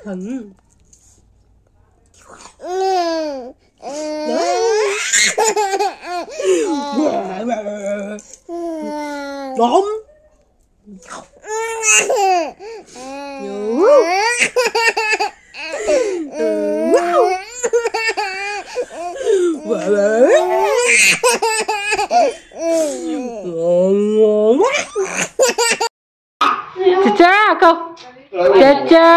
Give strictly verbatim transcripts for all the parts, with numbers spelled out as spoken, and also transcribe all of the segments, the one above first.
ꯈꯪ꯫ ꯆꯥ ꯀꯧ꯫ ꯆꯥ꯫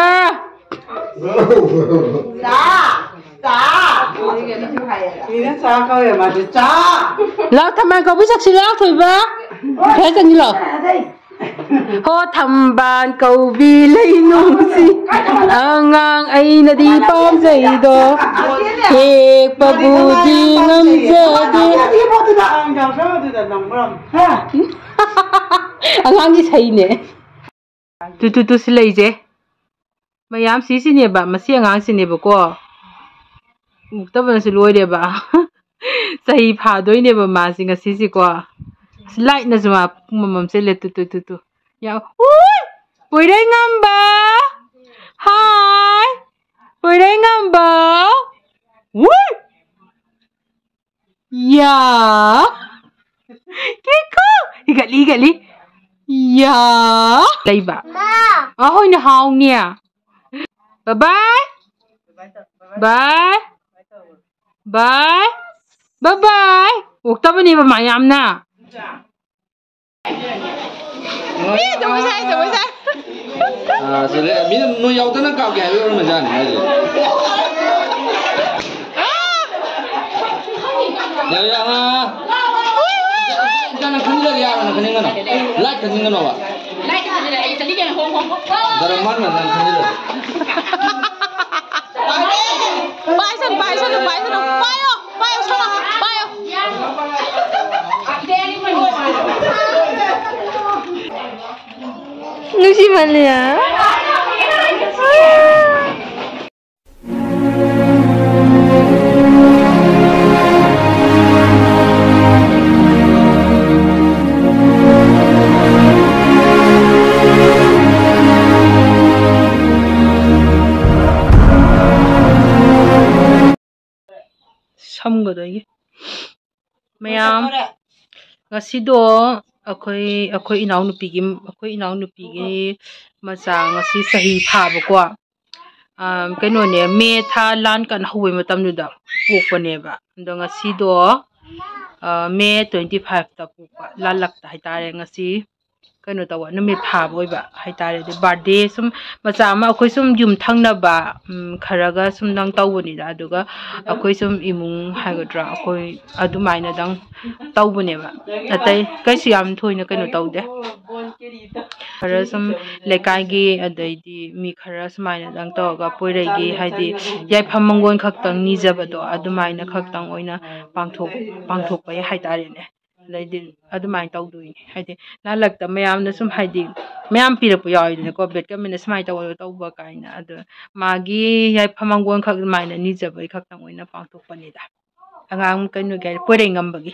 ꯆꯥ꯫ ꯆꯥ꯫ ꯃꯤꯅ ꯆꯥ ꯀꯧꯋꯦ, ꯃꯥꯗꯤ ꯆꯥ꯫ ꯂꯥꯎ, ꯊꯝꯕꯥꯜ ꯀꯧꯕꯤ ꯁꯛꯁꯤ ꯂꯥꯎ, ꯊꯣꯏꯕ꯫ ꯈꯔ ꯆꯪꯁꯤ ꯂꯥꯎ꯫ ꯍꯣ ꯊꯝꯕꯥꯜ ꯀꯧꯕꯤ ꯂꯩꯅꯨꯡꯁꯤ, ꯑꯉꯥꯡ ꯑꯩꯅꯗꯤ ꯄꯥꯝꯖꯩꯗꯣ, ꯍꯦꯛꯄꯕꯨꯗꯤ ꯉꯝꯖꯗꯦ꯫ ꯑꯉꯥꯡꯒꯤ ꯁꯩꯅꯦ꯫ ꯇꯨ, ꯇꯨ, ꯇꯨ, ꯁꯤ ꯂꯩꯁꯦ꯫ ꯃꯌꯥꯝ ꯁꯤꯁꯤꯅꯦꯕ, ꯃꯁꯤ ꯑꯉꯥꯡꯁꯤꯅꯦꯕꯀꯣ꯫ ꯎꯛꯇꯕꯅꯁꯨ ꯂꯣꯏꯔꯦꯕ꯫ ꯆꯍꯤ ꯐꯥꯗꯣꯏꯅꯦꯕ ꯃꯥꯁꯤ ꯉꯁꯤꯁꯤꯀꯣ꯫ ꯑꯁ, ꯂꯥꯏꯠꯅꯁꯨ ꯃꯥ ꯄꯨꯡ ꯑꯃꯃꯝ ꯆꯤꯜꯂꯦ꯫ Two, two, two, two. ꯌꯥꯝ, ꯎꯏ! ꯄꯣꯏꯔꯩꯉꯝꯕ! ꯍꯥꯏ! ꯄꯣꯏꯔꯩꯉꯝꯕ! ꯎꯏ! ꯌꯥ! ꯀꯦꯀꯣ! ꯍꯤꯒꯠꯂꯤ, ꯍꯤꯒꯠꯂꯤ꯫ ꯌꯥ! ꯂꯩꯕ꯫ ꯃꯥ! ꯑ, ꯍꯣꯏꯅꯦ, ꯍꯥꯎꯅꯦ꯫ ꯕꯥꯏ ꯕꯥꯏ꯫ ꯕꯥꯏ꯫ ꯕꯥꯏ꯫ ꯕꯥꯏ ꯕꯥꯏ꯫ ꯑꯣꯛꯇꯕꯅꯦꯕ ꯃꯥ ꯌꯥꯝꯅ꯫ ꯑꯦ, ꯖꯒꯣꯏ ꯁꯥꯏ, ꯖꯒꯣꯏ ꯁꯥꯏ꯫ ꯑꯥ, ꯁꯤꯗ ꯃꯤꯅ ꯅꯣꯏ ꯌꯥꯎꯗꯅ ꯀꯥꯞꯀꯦ ꯍꯥꯏꯕ ꯑꯣꯏꯔꯝꯕꯖꯥꯠꯅꯤ ꯍꯥꯏꯁꯦ꯫ ꯌꯥ, ꯌꯥ, ꯑꯥ꯫ ꯏꯆꯥ, ꯅꯪ ꯈꯟꯖꯤꯜꯂꯒꯦ ꯌꯥꯔꯣ, ꯅꯪ ꯈꯟꯖꯤꯟꯒꯅꯣ꯫ ꯂꯥꯏꯠ ꯈꯟꯖꯤꯟꯒꯅꯣꯕ꯫ ꯗꯔꯃꯥꯟ ꯃꯥꯟꯅ ꯅꯪ ꯈꯟꯖꯤꯜꯂꯒꯦ꯫ ꯄꯥꯏꯁꯅꯨ, ꯄꯥꯏꯁꯅꯨ, ꯄꯥꯏꯁꯅꯨ꯫ ꯄꯥꯏꯌꯣ, ꯄꯥꯏꯌꯣ, ꯁꯣꯝꯗ ꯄꯥꯏꯌꯣ꯫ ꯅꯨꯡꯁꯤꯃꯜꯂꯦ꯫ ꯈꯪꯒꯗꯣꯏꯒꯤ꯫ ꯃꯌꯥꯝ, ꯉꯁꯤꯗꯣ ꯑꯩꯈꯣꯏ, ꯑꯩꯈꯣꯏ ꯏꯅꯥꯎꯅꯨꯄꯤꯒꯤ, ꯑꯩꯈꯣꯏ ꯏꯅꯥꯎꯅꯨꯄꯤꯒꯤ ꯃꯆꯥ ꯉꯁꯤ ꯆꯍꯤ ꯐꯥꯕꯀꯣ꯫ ꯑꯥ, ꯀꯩꯅꯣꯅꯦ, ꯃꯦ ꯊꯥ ꯂꯥꯟ ꯀꯟꯅ ꯍꯧꯕꯩ ꯃꯇꯝꯗꯨꯗ ꯄꯣꯛꯄꯅꯦꯕ꯫ ꯑꯗꯣ ꯉꯁꯤꯗꯣ, ꯑꯥ, ꯃꯦ twenty five ꯇ ꯄꯣꯛꯄ, ꯂꯥꯜꯂꯛꯇ ꯍꯥꯏꯇꯥꯔꯦ꯫ ꯉꯁꯤ ꯀꯩꯅꯣ ꯇꯧꯕ ꯅꯨꯃꯤꯠ ꯐꯥꯕ ꯑꯣꯏꯕ ꯍꯥꯏꯇꯥꯔꯦ꯫ ꯑꯗꯩ ꯕꯥꯔꯗꯦ ꯁꯨꯝ ꯃꯆꯥ ꯑꯃ ꯑꯩꯈꯣꯏ ꯁꯨꯝ ꯌꯨꯝ ꯊꯪꯅꯕ, ꯎꯝ, ꯈꯔꯒ ꯁꯨꯝ ꯅꯪ ꯇꯧꯕꯅꯤꯗ꯫ ꯑꯗꯨꯒ ꯑꯩꯈꯣꯏ ꯁꯨꯝ ꯏꯃꯨꯡ ꯍꯥꯏꯒꯗ꯭ꯔꯥ, ꯑꯩꯈꯣꯏ ꯑꯗꯨꯃꯥꯏꯅꯗꯪ ꯇꯧꯕꯅꯦꯕ꯫ ꯑꯇꯩ ꯀꯩꯁꯨ ꯌꯥꯝ ꯊꯣꯏꯅ ꯀꯩꯅꯣ ꯇꯧꯗꯦ꯫ ꯈꯔ ꯁꯨꯝ ꯂꯩꯀꯥꯏꯒꯤ, ꯑꯗꯩꯗꯤ ꯃꯤ ꯈꯔ ꯁꯨꯃꯥꯏꯅꯗꯪ ꯇꯧꯔꯒ ꯄꯣꯏꯔꯩꯒꯤ, ꯍꯥꯏꯗꯤ, ꯌꯥꯏꯐ ꯃꯪꯒꯣꯜ ꯈꯛꯇꯪ ꯅꯤꯖꯕꯗꯣ, ꯑꯗꯨꯃꯥꯏꯅ ꯈꯛꯇꯪ ꯑꯣꯏꯅ ꯄꯥꯡꯊꯣꯛ-, ꯄꯥꯡꯊꯣꯛꯄ ꯌꯥꯏ ꯍꯥꯏꯇꯥꯔꯦꯅꯦ꯫ ꯑꯗꯩꯗꯤ ꯑꯗꯨꯃꯥꯏꯅ ꯇꯧꯗꯣꯏꯅꯤ꯫ ꯍꯥꯏꯗꯤ, ꯂꯥꯜꯂꯛꯇ ꯃꯌꯥꯝꯅ ꯁꯨꯝ, ꯍꯥꯏꯗꯤ, ꯃꯌꯥꯝ ꯄꯤꯔꯛꯄ ꯌꯥꯎꯋꯤꯗꯅꯀꯣ, ꯕꯦꯠꯀꯃꯦꯟꯅ ꯁꯨꯃꯥꯏꯅ ꯇꯧꯕ, ꯇꯧꯕ ꯀꯥꯏꯅ꯫ ꯑꯗꯣ ꯃꯥꯒꯤ ꯌꯥꯏꯐ ꯃꯪꯒꯣꯜ ꯈꯛ ꯑꯗꯨꯃꯥꯏꯅ ꯅꯤꯖꯕꯒꯤ ꯈꯛꯇꯪ ꯑꯣꯏꯅ ꯄꯥꯡꯊꯣꯛꯄꯅꯤꯗ꯫ ꯑꯉꯥꯡ ꯀꯩꯅꯣꯒꯤ ꯍꯥꯏꯗꯤ ꯄꯣꯏꯔꯩ ꯉꯝꯕꯒꯤ꯫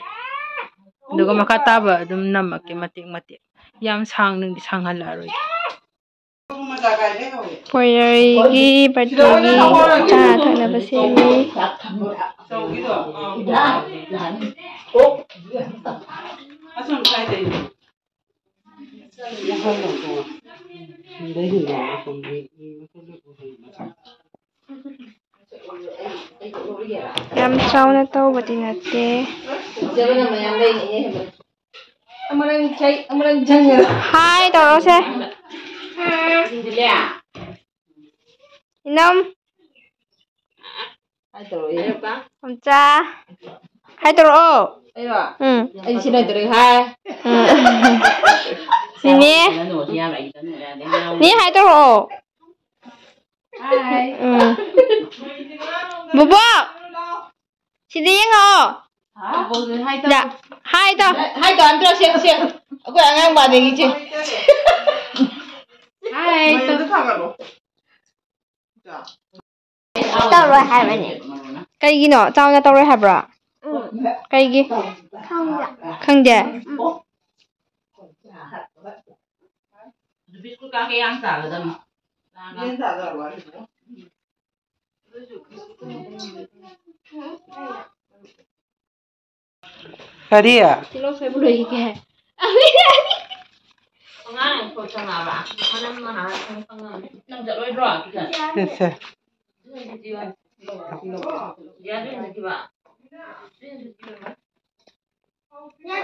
ꯑꯗꯨꯒ ꯃꯈꯥ ꯇꯥꯕ ꯑꯗꯨꯝ ꯅꯝꯃꯛꯀꯦ ꯃꯇꯦꯛ ꯃꯇꯦꯛ꯫ ꯌꯥꯝ ꯁꯥꯡꯅꯗꯤ ꯁꯥꯡꯍꯜꯂꯛꯑꯔꯣꯏꯒꯦ꯫ ꯄꯣꯏꯔꯩꯒꯤ ꯕꯥꯔꯗꯦꯒꯤ ꯆꯥ ꯊꯛꯅꯕ ꯁꯦꯝꯃꯤ꯫ ꯌꯥꯝ ꯆꯥꯎꯅ ꯇꯧꯕꯗꯤ ꯅꯠꯇꯦ꯫ ꯍꯥꯏ ꯇꯧꯔꯛꯑꯣꯁꯦ꯫ ꯏꯅꯝ꯫ ꯃꯝꯆꯥ꯫ ꯍꯥꯏ ꯇꯧꯔꯛꯑꯣ꯫ ꯎꯝ꯫ ꯑꯩ ꯁꯤ ꯅꯣꯏ ꯇꯧꯔꯛꯑꯦ ꯍꯥꯏ꯫ ꯎꯝ꯫ ꯁꯤꯅꯦ꯫ ꯅꯦ ꯍꯥꯏ ꯇꯧꯔꯛꯑꯣ꯫ ꯎꯝ꯫ ꯕꯣꯕꯣꯛ! ꯁꯤꯗ ꯌꯦꯡꯉꯛꯑꯣ꯫ ꯍꯥꯏ ꯇꯧ꯫ ꯌꯥ, ꯍꯥꯏ ꯇꯧ꯫ ꯍꯥꯏ ꯇꯧ, ꯑꯝꯇ ꯁꯦ, ꯁꯦ꯫ ꯑꯩꯈꯣꯏ ꯑꯉꯥꯡ ꯃꯥꯟꯅꯩ ꯁꯦ꯫ ꯍꯥꯏ ꯇꯧ꯫ ꯇꯧꯔꯣꯏ ꯍꯥꯏꯕꯅꯦ꯫ ꯀꯩꯒꯤꯅꯣ? ꯆꯥꯎꯅ ꯇꯧꯔꯣꯏ ꯍꯥꯏꯕ꯭ꯔꯣ? ꯎꯝ꯫ ꯀꯩꯒꯤ? ꯈꯪꯗꯦ꯫ ꯈꯪꯗꯦ? ꯎꯝ꯫ ꯕꯤꯁꯀꯨꯠ ꯀꯥ ꯀꯩ ꯌꯥꯝ ꯆꯥꯒꯗꯕꯅꯤ꯫ ꯌꯦꯟ ꯆꯥꯗꯕ꯭ꯔꯣ ꯍꯥꯏꯁꯤꯕꯣ? ꯎꯝ꯫ ꯀꯔꯤ? ꯇꯤꯜꯍꯧ ꯁꯣꯏꯕ ꯂꯣꯏꯈꯤꯒꯦ ꯍꯥꯏ꯫ ꯑꯉꯥꯡ ꯐꯣꯟ ꯇꯧꯔꯛꯑꯕ? ꯃꯅꯝ ꯃꯍꯥ ꯈꯪ ꯈꯪꯉꯝꯅꯤ꯫ ꯅꯪ ꯆꯠꯂꯣꯏꯗ꯭ꯔꯣ ꯑꯗꯨꯗ? ꯆꯠꯁꯦ꯫ ꯌꯥꯗ꯭ꯔꯤ ꯍꯧꯖꯤꯛꯀꯤꯕ?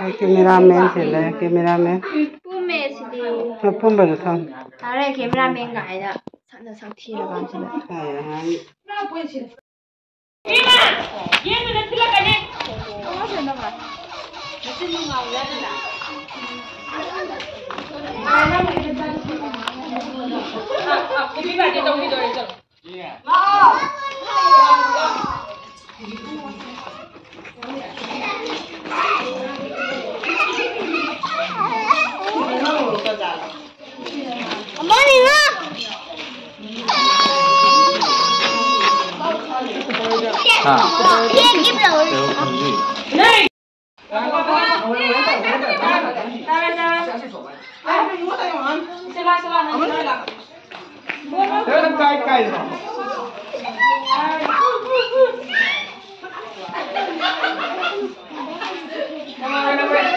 ꯑꯩ cameraman ꯁꯤꯜꯂꯦ, cameraman꯫ ꯄꯨꯝꯃꯦ ꯁꯤꯗꯤ꯫ ꯑꯄꯨꯝꯕꯗꯣ ꯊꯝ꯫ ꯇꯥꯔꯦ, cameraman ꯀꯥꯏꯅ ꯁꯛꯅ ꯁꯛ ꯊꯤꯔꯀꯥꯟꯁꯤꯗ꯫ ꯍꯥꯏ, ꯑꯉꯥꯡ꯫ ꯍꯥ?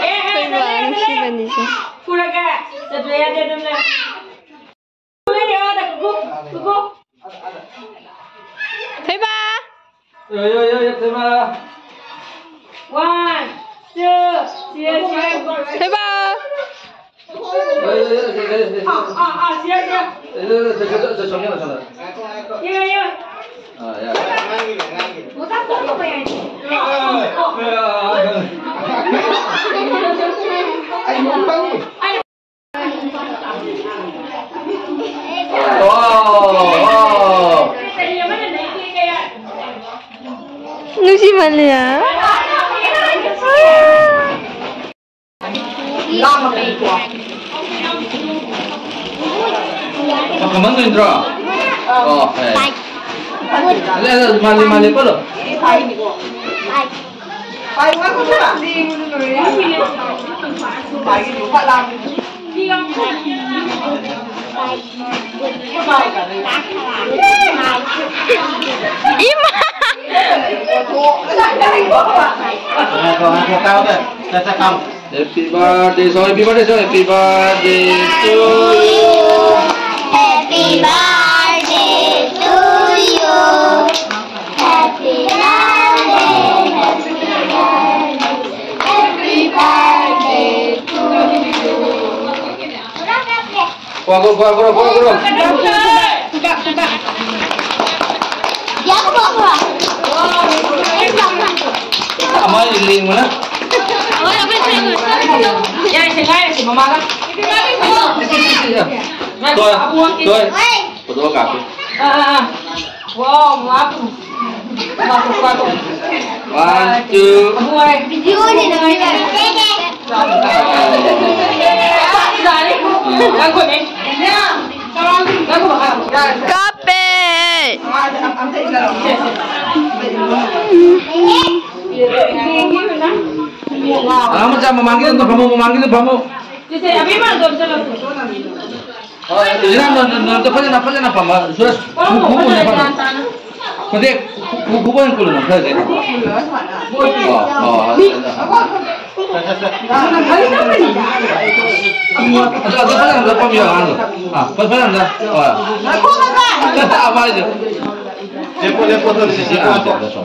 ꯑꯩꯈꯣꯏ ꯕꯥ ꯅꯨꯡꯁꯤꯕꯅꯤꯁꯦ꯫ ꯐꯨꯔꯒ ꯆꯠꯄ ꯌꯥꯗꯦ ꯑꯗꯨꯝꯅ꯫ ꯊꯣꯏꯕ! ꯌꯣ, ꯌꯣ, ꯌꯣ, ꯌꯣ, ꯊꯣꯏꯕ! One, two, ꯊꯣꯏꯕ! ꯌꯣ, ꯌꯣ, ꯌꯣ, ꯌꯣ, ꯌꯣ, ꯌꯣ꯫ ꯌꯣ, ꯌꯣ, ꯌꯣ, ꯌꯣ, ꯌꯣ꯫ ꯌꯣ, ꯌꯣ꯫ ꯑꯥ, ꯌꯥꯔꯦ꯫ ꯑꯩ ꯅꯣꯡ ꯈꯪꯉꯤ꯫ ꯋꯥꯎ, ꯋꯥꯎ꯫ ꯅꯨꯡꯁꯤꯃꯜꯂꯦ꯫ ꯀꯃꯟ ꯅꯠꯇ꯭ꯔꯣ? ꯑꯣ, ꯌꯥꯏ, ꯌꯥꯏ꯫ ꯑꯗ, ꯑꯗ, ꯃꯥꯜꯂꯤ, ꯃꯥꯜꯂꯤ, ꯄꯣꯠꯂꯣ꯫ ꯏꯃꯥ! Happy birthday, so happy birthday, so happy birthday to you. Happy birthday to you. Happy birthday, happy birthday, happy birthday to you. Kuha, kuha, kuha, kuha, kuha, kuha. Ama, iling mo na. Toy, toy. Photo copy. Wow, wow. One, two. Kape! Alam mo dyan, mamangkit ang pamo, mamangkit ang pamo. Hindi na, no, no, no, ito pala na, pala na, pama, sulas, kukuha na pala. Hindi, kukuha yung kulo na, pwede. Oo, oo, ano. Ito, ito pala, ito pala, ano. Ah, pala, pala, ano. Ah. Tama yun. Lepo, lepo, to. Si, si, ah, ito, ito, ito.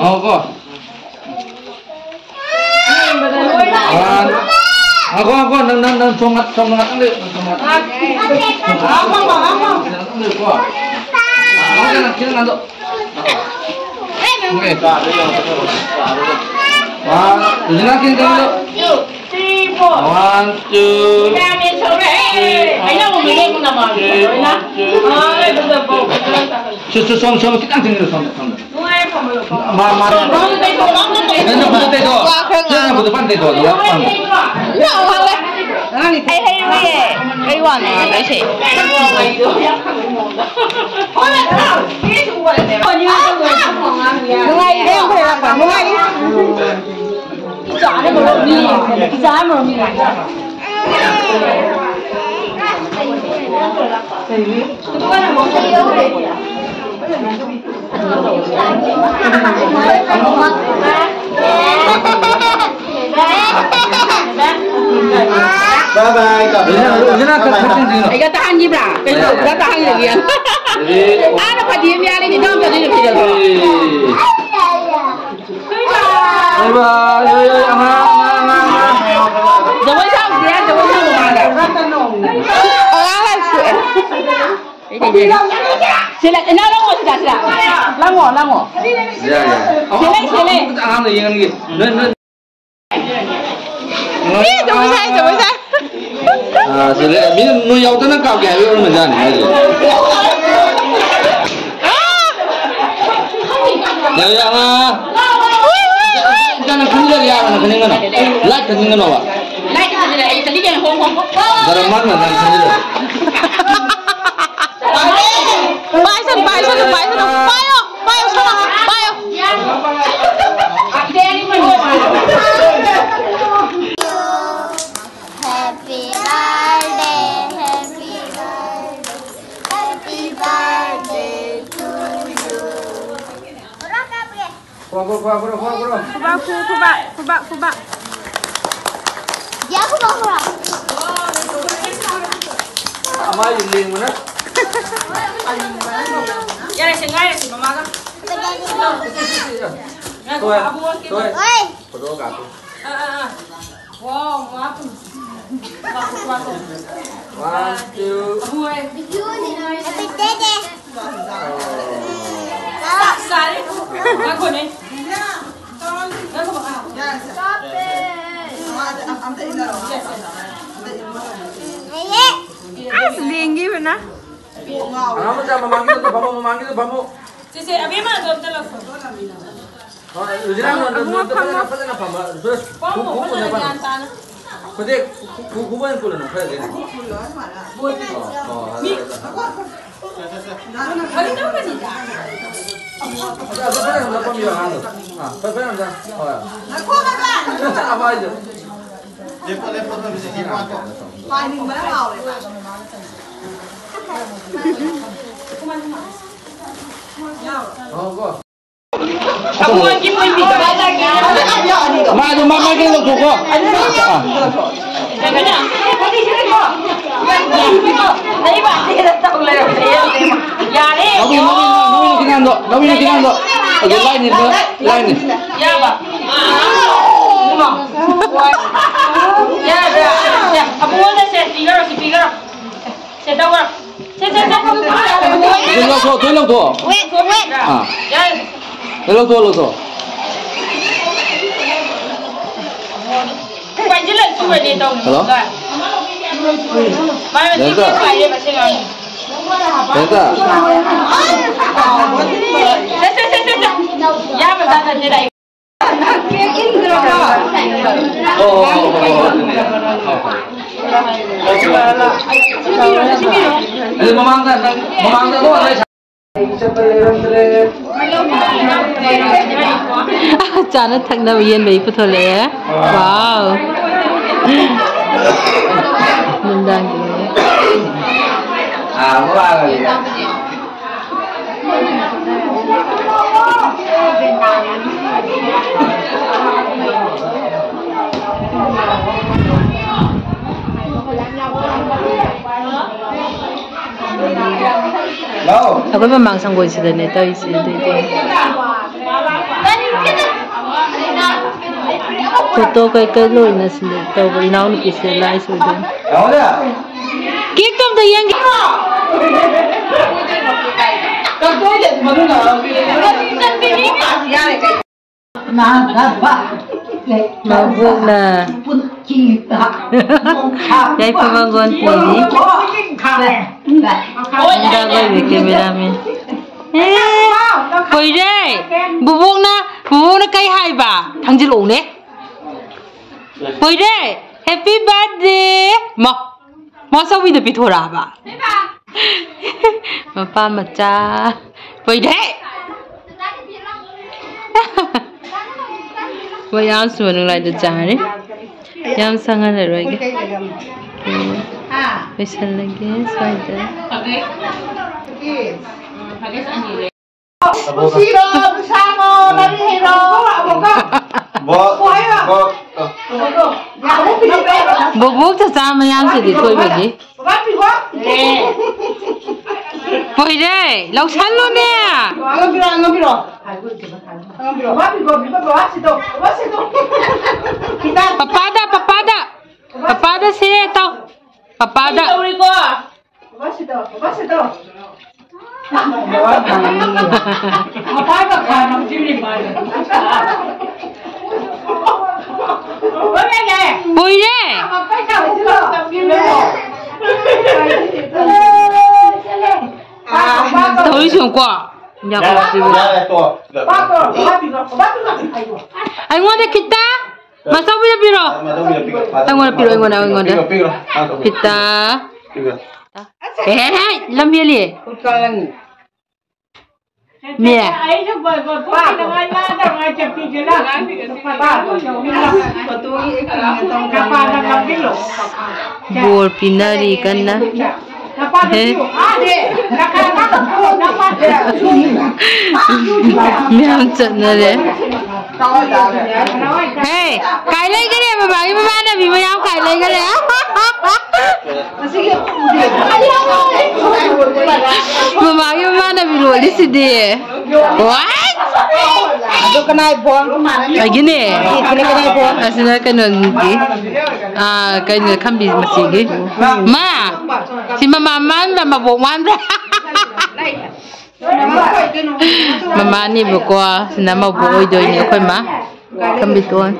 Oo, ko. One. Ako, ako, nang, nang, nang, sungat, sungat, ulit. Sungat. Ako, ako, ako. Ako, nang, nang, nang, Okay. One, two, three, four. One, two. Ayaw mo, bigay ko naman. Three, one, two. Ay, basta po. Sus, sus, som, som, kitang tingin, som, som. Ma, ma. Ano ba ito? Ano ba ito? Ano ba ito? Ay, ay, ay, ay. Ay, wan, ay, ay, ay. Nungai, eh, ang pala pa. Nungai. Isa, ano mo, ni? Isa, ano mo, ni? Bye bye. God bless. ꯑꯩꯒ ꯇꯥꯍꯟꯈꯤꯕ꯭ꯔꯥ? ꯀꯩꯅꯣ ꯇꯧꯕ꯭ꯔꯥ? ꯇꯥꯍꯟꯈꯤꯕ ꯌꯥꯅꯤ꯫ ꯑꯥꯗ ꯐꯗꯤ ꯑꯃ ꯌꯥꯜꯂꯤꯅꯤ, ꯏꯅꯥꯎ ꯆꯠꯂꯤꯅ ꯐꯩꯗꯀꯣ꯫ ꯕꯥꯏ ꯕꯥꯏ꯫ ꯌꯣꯏ, ꯌꯣꯏ, ꯑꯉꯥꯡ, ꯑꯉꯥꯡ, ꯑꯉꯥꯡ, ꯑꯉꯥꯡ꯫ ꯖꯒꯣꯏ ꯁꯥꯎꯁꯤꯔꯥ? ꯖꯒꯣꯏ ꯁꯥꯎ ꯃꯃꯥꯡꯗ꯫ ꯑꯉꯥꯡ ꯂꯥꯏꯔꯤꯛ ꯁꯣꯛꯑꯦ꯫ ꯁꯤꯗ, ꯏꯅꯥꯎ ꯂꯪꯉꯣ ꯁꯤꯗ, ꯁꯤꯗ꯫ ꯂꯪꯉꯣ, ꯂꯪꯉꯣ꯫ ꯌꯥꯏ, ꯌꯥꯏ꯫ ꯁꯤꯂꯩ, ꯁꯤꯂꯩ꯫ ꯑꯉꯥꯡꯗ ꯌꯦꯡꯍꯟꯒꯦ꯫ ꯅꯣꯏ, ꯅꯣꯏ꯫ ꯑꯦ, ꯖꯒꯣꯏ ꯁꯥꯏ, ꯖꯒꯣꯏ ꯁꯥꯏ꯫ ꯑꯥ, ꯁꯤꯗ ꯃꯤ ꯅꯣꯏ ꯌꯥꯎꯗꯅ ꯀꯥꯞꯀꯦ ꯍꯥꯏꯕ ꯑꯣꯏꯔꯝꯕꯖꯥꯠꯅꯤ ꯍꯥꯏꯁꯦ꯫ ꯌꯥ, ꯌꯥ, ꯑꯥ꯫ ꯅꯪ ꯈꯟꯖꯔ ꯌꯥꯔꯣ, ꯅꯪ ꯈꯟꯅꯤꯡꯒꯅꯣ꯫ ꯂꯥꯏꯠ ꯈꯟꯅꯤꯡꯒꯅꯣꯕ꯫ ꯂꯥꯏꯠ ꯈꯟꯖꯔ, ꯑꯩ ꯈꯟꯅꯤꯡꯒꯅꯣ꯫ ꯍꯣ, ꯍꯣ, ꯍꯣ꯫ ꯗꯔꯃꯥꯟ ꯅꯪ ꯈꯟꯖꯔ꯫ Poison, poison, poison. ꯄꯥꯏꯌꯣ, ꯄꯥꯏꯌꯣ, ꯁꯣꯝꯗ, ꯄꯥꯏꯌꯣ꯫ Happy birthday, happy birthday, happy birthday to you. ꯈꯨꯕꯥꯛ ꯈꯨ, ꯈꯨꯕꯥꯛ ꯈꯨ, ꯈꯨꯕꯥꯛ ꯈꯨ꯫ ꯈꯨꯕꯥꯛ, ꯈꯨꯕꯥꯛ, ꯈꯨꯕꯥꯛ꯫ ꯌꯥ, ꯈꯨꯕꯥꯛ ꯈꯨ꯫ ꯃꯃꯥꯏꯗꯨ ꯂꯦꯡꯕꯅ꯫ ꯌꯥꯔꯦꯁꯦ, ꯉꯥꯏꯔꯁꯤ ꯃꯃꯥꯒ꯫ ꯇꯣꯛꯑꯦ, ꯇꯣꯛꯑꯦ꯫ ꯍꯣꯏ꯫ ꯐꯣꯇꯣ ꯀꯥꯞꯄꯨ꯫ ꯑꯥ, ꯑꯥ, ꯑꯥ꯫ Wow, ꯃꯃꯥ ꯄꯨ꯫ ꯋꯥ, ꯋꯥ, ꯋꯥ꯫ One, two꯫ ꯑꯕꯨ ꯍꯣꯏ꯫ Happy birthday. ꯆꯥꯛ ꯆꯥꯔꯦ꯫ ꯉꯥꯏꯈꯣꯅꯦ꯫ ꯉꯥꯏꯈꯣ, ꯑꯥ꯫ ꯑꯁ, ꯂꯦꯡꯈꯤꯕꯅ꯫ ꯑꯉꯥꯡ ꯃꯆꯥ ꯃꯃꯥꯡꯒꯤꯗꯨꯗ ꯐꯝꯃꯣ, ꯃꯃꯥꯡꯒꯤꯗꯨꯗ ꯐꯝꯃꯣ꯫ ꯁꯦ, ꯁꯦ, ꯑꯕꯦꯝꯃ, ꯑꯗꯣ ꯑꯝꯇ ꯂꯥꯛꯈꯣ꯫ ꯍꯣꯏ, ꯔꯨꯖꯤꯅꯥ, ꯑꯃꯨꯛ, ꯑꯃꯨꯛ ꯐꯝꯃꯣ꯫ ꯐꯖꯅ, ꯐꯖꯅ ꯐꯝꯃꯣ꯫ ꯐꯝꯃꯣ, ꯐꯝꯃꯣ, ꯐꯝꯃꯣ꯫ ꯒ꯭ꯌꯥꯟ ꯇꯥꯅ꯫ ꯈꯨꯗꯦꯛ, ꯈꯨ-, ꯈꯨ-, ꯈꯨꯕꯣꯏ ꯄꯨꯜꯂꯅꯨ, ꯈꯔꯗꯤ꯫ ꯕꯣꯏ꯫ ꯑꯣ, ꯑꯣ, ꯃꯤ ꯐꯖꯔꯦ, ꯐꯖꯔꯦ꯫ ꯐꯥꯒꯤ ꯇꯧꯕꯅꯤꯗ꯫ ꯑꯗꯣ, ꯑꯗꯣ ꯐꯖꯅ ꯑꯝꯇ ꯐꯝꯕꯤꯌꯣ, ꯑꯉꯥꯡꯗꯣ꯫ ꯑꯥ, ꯐ-, ꯐꯖꯅ ꯑꯝꯇ, ꯍꯣꯏ꯫ ꯉꯥꯏꯈꯣ, ꯉꯥꯏꯈꯣ꯫ ꯆꯥꯕ ꯍꯥꯏꯁꯦ꯫ ꯂꯦꯞꯄꯣ, ꯂꯦꯞꯄꯣ, ꯐꯝꯃꯤꯁꯦ, ꯂꯦꯞꯄꯣ꯫ ꯄꯥꯏꯅꯤꯡꯕꯅ ꯉꯥꯎꯔꯦ꯫ ꯃꯥꯗꯣ ꯃꯥ ꯃꯥꯏꯀꯩ ꯂꯧꯊꯣꯛꯀꯣ꯫ ꯑꯥ꯫ ꯌꯥꯔꯦ꯫ ꯂꯧꯕꯤꯌꯨ, ꯂꯧꯕꯤꯌꯨ, ꯂꯧꯕꯤꯌꯨ, ꯈꯤꯇꯪꯗꯣ, ꯂꯧꯕꯤꯌꯨ, ꯈꯤꯇꯪꯗꯣ꯫ ꯑꯗꯨ ꯂꯥꯏꯅꯤ, ꯂꯥꯏꯅꯤ꯫ ꯌꯥꯕ꯫ ꯌꯥꯕ꯭ꯔꯥ? ꯌꯥ, ꯑꯕꯨꯡꯉꯣꯗ ꯁꯦ, ꯄꯤꯈꯔꯣ, ꯁꯤ ꯄꯤꯈꯔꯣ꯫ ꯁꯦ, ꯇꯧꯔꯣ꯫ ꯁꯦ, ꯁꯦ, ꯁꯦ꯫ ꯑꯗꯨ ꯂꯧꯊꯣꯛ, ꯂꯣꯏ ꯂꯧꯊꯣꯛ꯫ Wait, wait. ꯑꯥ꯫ ꯌꯥꯔꯦ꯫ ꯂꯣꯏ ꯂꯧꯊꯣꯛ, ꯂꯧꯊꯣꯛ꯫ ꯄꯥꯏꯁꯤꯜꯂ ꯆꯨꯔꯅꯤ ꯇꯧꯅꯤ꯫ Hello? ꯃꯥꯅ ꯗꯦꯟꯁꯔ꯫ ꯄꯥꯏꯔꯦꯕ ꯁꯤ ꯑꯉꯥꯡꯁꯦ꯫ ꯗꯦꯟꯁꯔ꯫ ꯁꯦ, ꯁꯦ, ꯁꯦ, ꯁꯦ, ꯁꯦ꯫ ꯌꯥꯕ ꯖꯥꯠ ꯅꯠꯇꯦꯗ ꯑꯩ꯫ ꯑꯣ, ꯑꯣ, ꯑꯣ, ꯑꯣ, ꯑꯗꯨꯅꯦ꯫ ꯑꯗꯨ ꯃꯃꯥꯡꯗ ꯅꯪ, ꯃꯃꯥꯡꯗ ꯑꯗꯨꯝ ꯑꯗꯨꯃꯥꯏꯅ ꯆꯥꯅ ꯊꯛꯅꯕ ꯌꯦꯟꯕꯩ ꯄꯨꯊꯣꯛꯂꯛꯑꯦ꯫ Wow꯫ ꯅꯨꯡꯗꯥꯡꯒꯤ꯫ ꯑꯥ, ꯃꯃꯥꯡꯗ꯫ ꯑꯩꯈꯣꯏ ꯃꯃꯥꯡ ꯁꯪꯒꯣꯏꯁꯤꯗꯅꯦ ꯇꯧꯔꯤꯁꯦ꯫ ꯑꯗꯨꯏꯗꯤ ꯐꯣꯇꯣ ꯀꯩꯀꯩ ꯂꯣꯏꯅ ꯁꯤꯗ ꯇꯧꯕ꯫ ꯏꯅꯥꯎꯅꯨꯄꯤꯁꯦ ꯂꯥꯏ ꯁꯣꯏꯗꯅ꯫ ꯀꯦꯛꯇꯣ ꯑꯝꯇ ꯌꯦꯡꯒꯦ꯫ ꯃꯕꯣꯛꯅ ꯌꯥꯏꯐ ꯃꯪꯒꯣꯜ ꯄꯤꯔꯤ꯫ ꯅꯨꯡꯗꯥꯡ ꯑꯣꯏꯕꯤ cameraman꯫ ꯑꯦ, ꯀꯨꯏꯔꯦ꯫ ꯕꯨꯕꯣꯛꯅ, ꯕꯨꯕꯣꯛꯅ ꯀꯩ ꯍꯥꯏꯕ? ꯊꯥꯡꯖꯤꯜꯂꯛꯎꯅꯦ꯫ ꯀꯨꯏꯔꯦ꯫ Happy birthday꯫ ꯃꯥ, ꯃꯥꯆꯧꯕꯤꯗ ꯄꯤꯊꯣꯔꯛꯑꯕ꯫ ꯃꯄꯥ ꯃꯆꯥ꯫ ꯀꯨꯏꯔꯦ꯫ ꯃꯣꯏ ꯌꯥꯝ ꯁꯨꯕ ꯅꯨꯡꯂꯥꯏꯗ ꯆꯥꯔꯦ꯫ ꯌꯥꯝ ꯁꯪꯍꯜꯂꯔꯣꯏꯒꯦ꯫ ꯎꯝ꯫ ꯂꯣꯏꯁꯜꯂꯒꯦ ꯁ꯭ꯋꯥꯏꯗ꯫ ꯕꯣꯕꯣꯛ ꯆꯆꯥ ꯃꯌꯥꯝꯁꯤꯗꯤ ꯊꯣꯏꯕꯒꯤ꯫ ꯄꯣꯏꯔꯦ, ꯂꯧꯁꯜꯂꯨꯅꯦ꯫ ꯄꯄꯥꯗ, ꯄꯄꯥꯗ, ꯄꯄꯥꯗ ꯁꯦ ꯇꯧ꯫ ꯄꯄꯥꯗ꯫ ꯄꯣꯏꯔꯦ꯫ ꯇꯧꯔꯤꯁꯤ ꯌꯦꯡꯉꯨꯀꯣ꯫ ꯌꯥꯔꯦ, ꯇꯣꯛꯑꯣ꯫ ꯑꯩꯉꯣꯟꯗ ꯈꯤꯇ꯫ ꯃꯆꯧꯕꯤꯗ ꯄꯤꯔꯣ꯫ ꯑꯩꯉꯣꯟꯗ ꯄꯤꯔꯣ, ꯑꯩꯉꯣꯟꯗ, ꯑꯩꯉꯣꯟꯗ꯫ ꯄꯤꯔꯣ, ꯄꯤꯔꯣ꯫ ꯈꯤꯇ꯫ ꯄꯤꯔꯣ꯫ ꯑꯦ, ꯂꯝ ꯍꯦꯜꯂꯤ꯫ ꯃꯦ꯫ ꯕꯣꯔ ꯄꯤꯅꯔꯤ ꯀꯟꯅ꯫ ꯍꯦ꯫ ꯃꯌꯥꯝ ꯆꯠꯅꯔꯦ꯫ ꯍꯦ, ꯀꯥꯏ ꯂꯩꯈꯔꯦ? ꯃꯃꯥꯒꯤ ꯃꯃꯥꯟꯅꯕꯤ ꯃꯌꯥꯝ ꯀꯥꯏ ꯂꯩꯈꯔꯦ? ꯃꯃꯥꯒꯤ ꯃꯃꯥꯟꯅꯕꯤ ꯂꯣꯜꯂꯤꯁꯤꯗꯤ꯫ ꯋꯥꯏ! ꯑꯗꯨ ꯀꯅꯥꯏ ꯕꯣꯜ? ꯑꯩꯒꯤꯅꯦ꯫ ꯑꯁꯤꯅ ꯀꯅꯥꯏ ꯕꯣꯜ? ꯑꯁꯤꯅ ꯀꯩꯅꯣꯒꯤ, ꯑꯥ, ꯀꯩꯅꯣ, ꯈꯝꯕꯤ ꯃꯆꯦꯒꯤ꯫ ꯃꯥ! ꯁꯤ ꯃꯃꯥ ꯃꯥꯟꯕ꯭ꯔꯥ, ꯃꯕꯣꯛ ꯃꯥꯟꯕ꯭ꯔꯥ? ꯃꯃꯥꯅꯦꯕꯀꯣ, ꯁꯤꯅ ꯃꯕꯣꯛ ꯑꯣꯏꯗꯣꯏꯅꯦ ꯑꯩꯈꯣꯏ ꯃꯥ꯫ ꯈꯝꯕꯤꯇꯣꯟ꯫